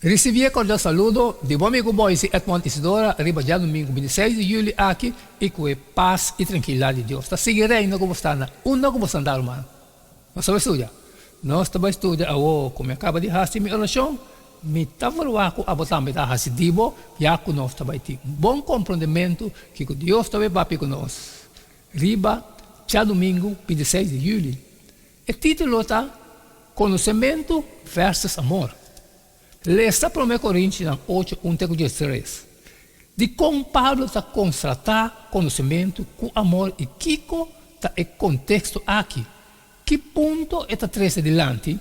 Risibí e kordial saludo di bo amigu Boyce Edmond Isidora riba djadumingu 26 di yüli aki i ku e pas i trankilidat di Dios ta sigui reina ku bo sta na unda ku bo sta anda ruman. Nos ta bai studia. Nos ta bai studia awo ku mi a kaba di hasi mi orashon. Mi ta verwagt ku abo tambe ta hasi di bo ya ku nos ta bai tin un bon komprondementu kiko Dios ta bai papia ku nos riba djadumingu 26 di yüli. E título ta Konosementu versus Amor. Lesa Promé Korintinan ocho un te ku diestres. Dikon Pablo ta konstratá konosementu ku amor i kiko ta e konteksto aki? Ki punto e ta trese dilanti?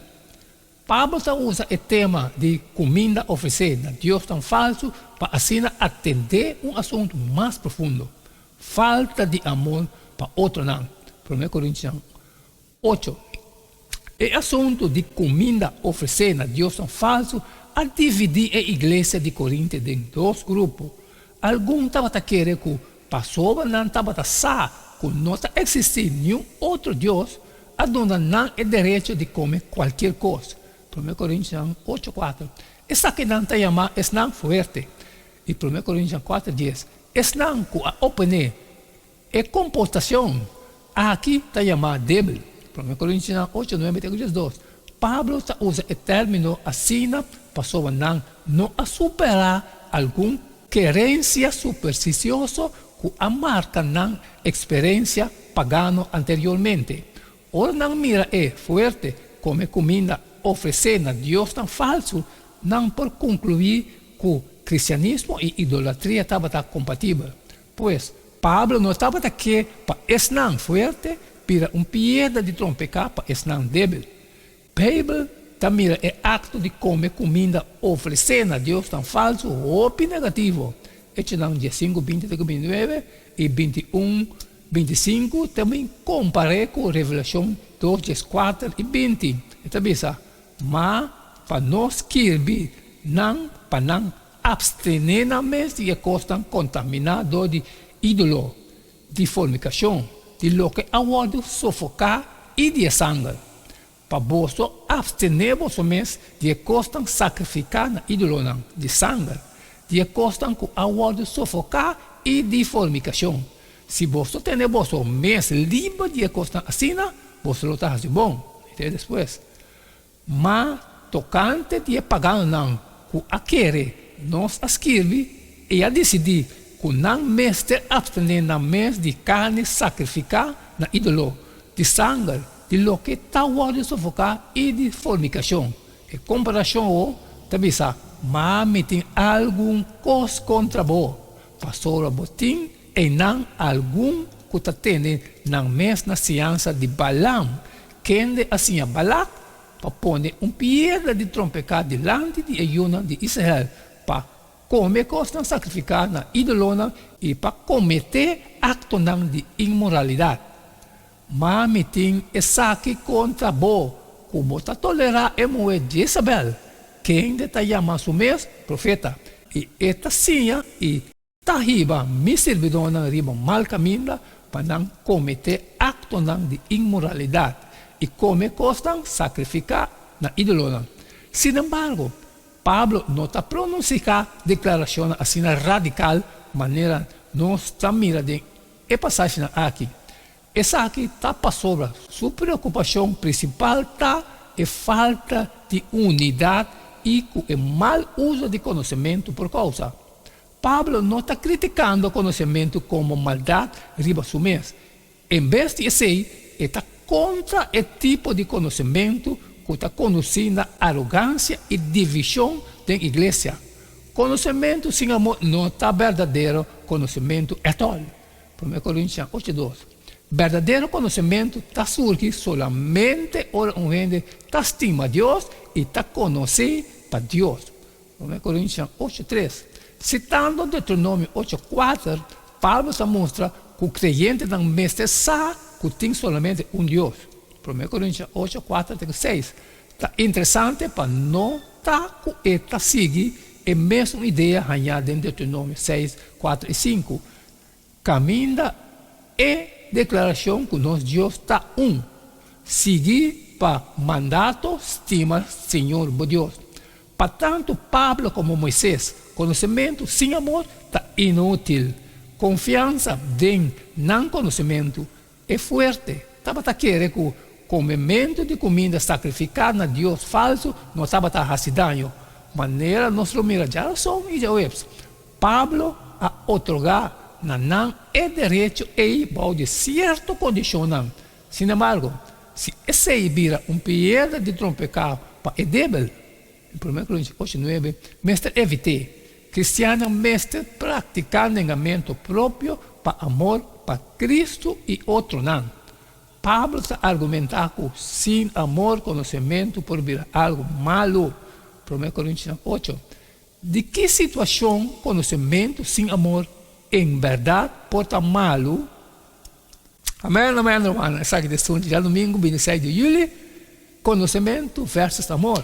Pablo ta usa e tema di kuminda ofresé na diosnan falsu pa asina atendé un asuntu mas profundo, falta di amor pa otronan. Promé Korintinan ocho. E asuntu di kuminda ofresé na diosnan falsu a dividí e iglesia di Korinte den dos grupo. Algun tabata kere ku pasobra nan tabata sa ku no ta eksistí niun otro dios, a duna nan e derecho di kome kualkier kos. Promé Korintionan ocho kuater. Esakinan ta yamá esnan fuerte. I Promé Korintionan kuater dies. Esnan ku a oponé E komportashon aki ta yamá débil. Promé Korintionan ocho, nuebe te ku diesdos. Pablo ta usa e término asina pasobra nan no a superá algun kerensia superstisioso ku a marka nan eksperensia pagano anteriormente. Ora nan mira e fuerte kome kuminda ofresé na diosnan falsu, nan por konkluí ku kristianismo i idolatria tabata kompatibel. Pues, Pablo no tabata ke pa esnan fuerte bira un piedra di trompeká pa esnan débil. Beibel ta mira e akto di kome kuminda ofresé na diosnan falsu hopi negativo. Echonan diesinku, binti te ku bintinuebe i bintiun, bintisinku ta bin kompar'é ku Revelashon dos, dieskuater i binti. E ta bisa, Ma pa no skirbi nan pa nan Abstené nan mes di e kosnan kontaminá dor di ídolo, di fornikashon, di loke a wòrdu sofoká i di e sanger. Pa boso abstené boso mes di e kosnan sakrifiká na ídolonan, di sanger, di e kosnan ku a wòrdu sofoká i di fornikashon. Si boso tene boso mes liber di e kosnan asina, boso lo ta hasi bon. I despues. Ma tokante di e paganonan ku a kere nos a skirbi i a disidí ku nan mester apstené nan mes di karni sakrifiká na ídolo, di sanger, di loke ta wòrdu sofoká i di fornikashon. E komparashon o ta bisa, Ma mi tin algun kos kontra bo, pasobra bo tin einan algun ku ta tene nan mes na siñansa di Balaam, Kende a siña Balak pa pone un piedra di trompeká dilanti di e yunan di Israel pa kome kosnan sakrifiká na ídolonan i pa kometé aktonan di inmoralidat. Ma mi tin esaki kontra bo, ku bo ta tolerá e muhé Jezabel, kende ta yama su mes profeta, i e ta siña i Ta hiba mi sirbidónan riba mal kaminda pa nan kometé aktonan di inmoralidat i kome kosnan sakrifiká na ídolonan. Sinembargo, Pablo no ta pronunsiá deklarashonnan asina radikal manera nos ta mira den e pasashinan aki. Esaki ta pasobra su preokupashon prinsipal ta e falta di unidat i ku e mal uso di konosementu por kousa. Pablo no ta kritikando konosementu komo maldat riba su mes. En bes di esei, e ta kontra e tipo di konosementu ku ta kondusí na arogansia i divishon den iglesia. Konosementu sin amor no ta berdadero konosementu ètòl. Promé Korintian ocho dos. Berdadero konosementu ta surgi solamente ora un hende ta stima Dios i ta konosé pa Dios. Promé Korintian ocho tres. Sitando Deuteronomio ocho kuater, Pablo ta mustra ku kreyentenan mester sa ku tin solamente un Dios. Promé Korintian ocho kuater te ku seis. Ta interesante pa nota ku e ta sigui e mesun idea hañá den Deuteronomio seis, kuater i sinku, Kaminda e deklarashon ku nos Dios ta un, sigui pa mandato stima Señor bo Dios. Pa tantu Pablo komo Moises, konosementu sin amor ta inútil. Konfiansa den nan konosementu e fuerte tabata kere ku komementu di kuminda sakrifiká na dios falsu no tabata hasi daño. Manera nos lo mira djarason i djaweps, Pablo a otorgá na nan e derecho ei bou di sierto kondishonnan. Sinembargo, si esei bira un piedra di trompeká pa e debel, Promé Korintionan ocho nuebe, mester evit'é. Kristiannan mester praktiká nengamentu propio pa amor pa Kristu i otronan. Pablo ta argumentá ku sin amor konosementu por bira algu malu, Promé Korintionan ocho. Di ki situashon konosementu sin amor en bèrdat por ta malu? Amèn, amèn, rumannan. Esaki ta esun djadumingu bintiseis di yüli, Konosementu versus amor.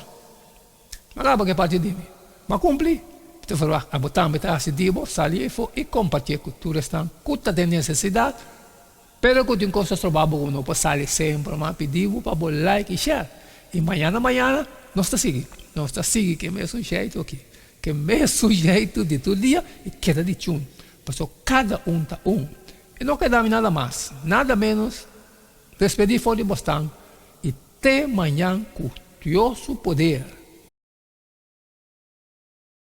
Ma kaba ku e parti di mi. Ma kumpli. Mi ta ferwagt abo tambe ta hasi di bo, sali efo i kompartié ku tur esnan ku ta den nesesidat, pero ku tin kos ta stroba bo ku no por sali semper. Ma pidi bo pa bo like i share. I mañana mañana nos ta sigui. Nos ta sigui ku e mesun jeitu aki. Ku e mesun jeitu di tur dia i keda di chun. Pasobra kada un ta un. I no keda mi nada mas, nada ménos, despedí for di bosnan i te mañan ku Dios su poder.